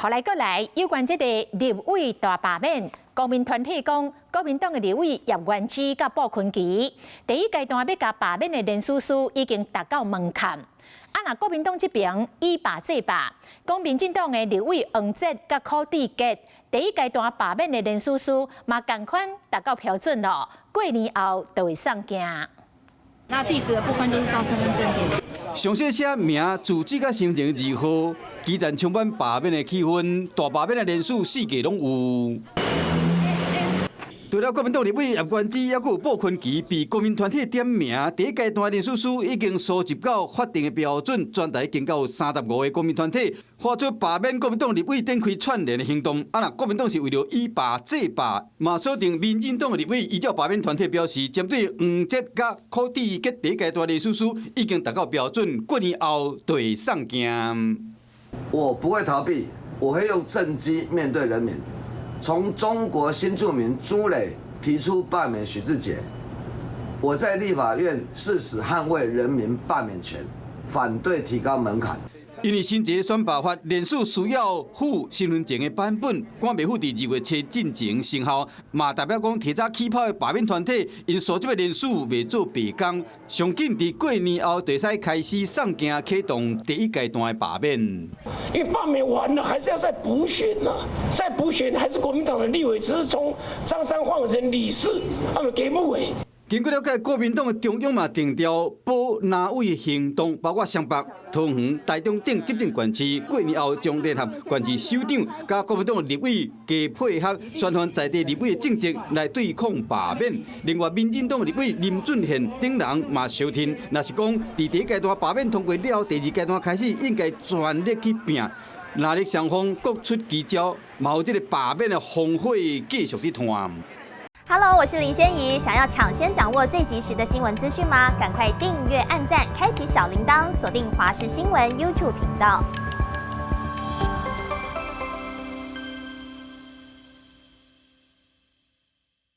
予來閣來，有關這個立委大罷免，公民團體講，國民黨的立委葉元之佮布坤琪，第一階段欲共罷免的連署書已經達到門檻。啊，若國民黨這邊以罷制罷，講民進黨的立委黃捷佮柯志杰，第一階段罷免的連署書嘛仝款達到標準囉，過年後就會送件。那地址的部分就是照身份證填寫。詳細寫名、住址佮身份證號，基層充滿罷免的氣氛，大罷免的連署四界攏有。除了國民黨立委葉元之，猶閣有布坤琪被公民團體點名，第一階段連署書已經收集到法定的標準，全台已經有35個公民團體發出罷免國民黨立委展開串聯的行動。啊，若國民黨是為著以罷制罷，嘛鎖定民進黨的立委依照罷免團體表示，針對黃捷佮柯志杰第一階段連署書已經達到標準，過年後就會送件。我不會逃避，我會用政績面對人民。從中國新住民朱磊提出罷免許智傑，我在立法院誓死捍衛人民罷免權，反對提高門檻。因為新一個選罷法連署需要附身份證的版本，趕袂赴佇2月7進前生效，嘛代表講提早起跑的罷免團體，𪜶收集的連署袂做白工，上緊佇過年後就會使開始送件啟動第一階段的罷免。因為罷免完了，還是要再補選呐，再補選還是國民黨的立委，只是從張三換成李四，他們給不委。根據了解，國民黨的中央嘛定調保藍委行動，包括雙北、桃園、台中等執政縣市，過年後將聯合縣市首長佮國民黨立委加配合宣傳在地立委的政績來對抗罷免。另外，民進黨立委林俊憲等人嘛相挺，若是講佇第一階段罷免通過了後，第二階段開始應該全力去拚。藍綠雙方各出奇招，嘛有這個罷免的烽火繼續佇傳。 Hello，我是林仙怡。想要搶先掌握最及時的新聞資訊嗎？趕快訂閱、按讚、開啟小鈴鐺，鎖定華視新聞 YouTube 頻道。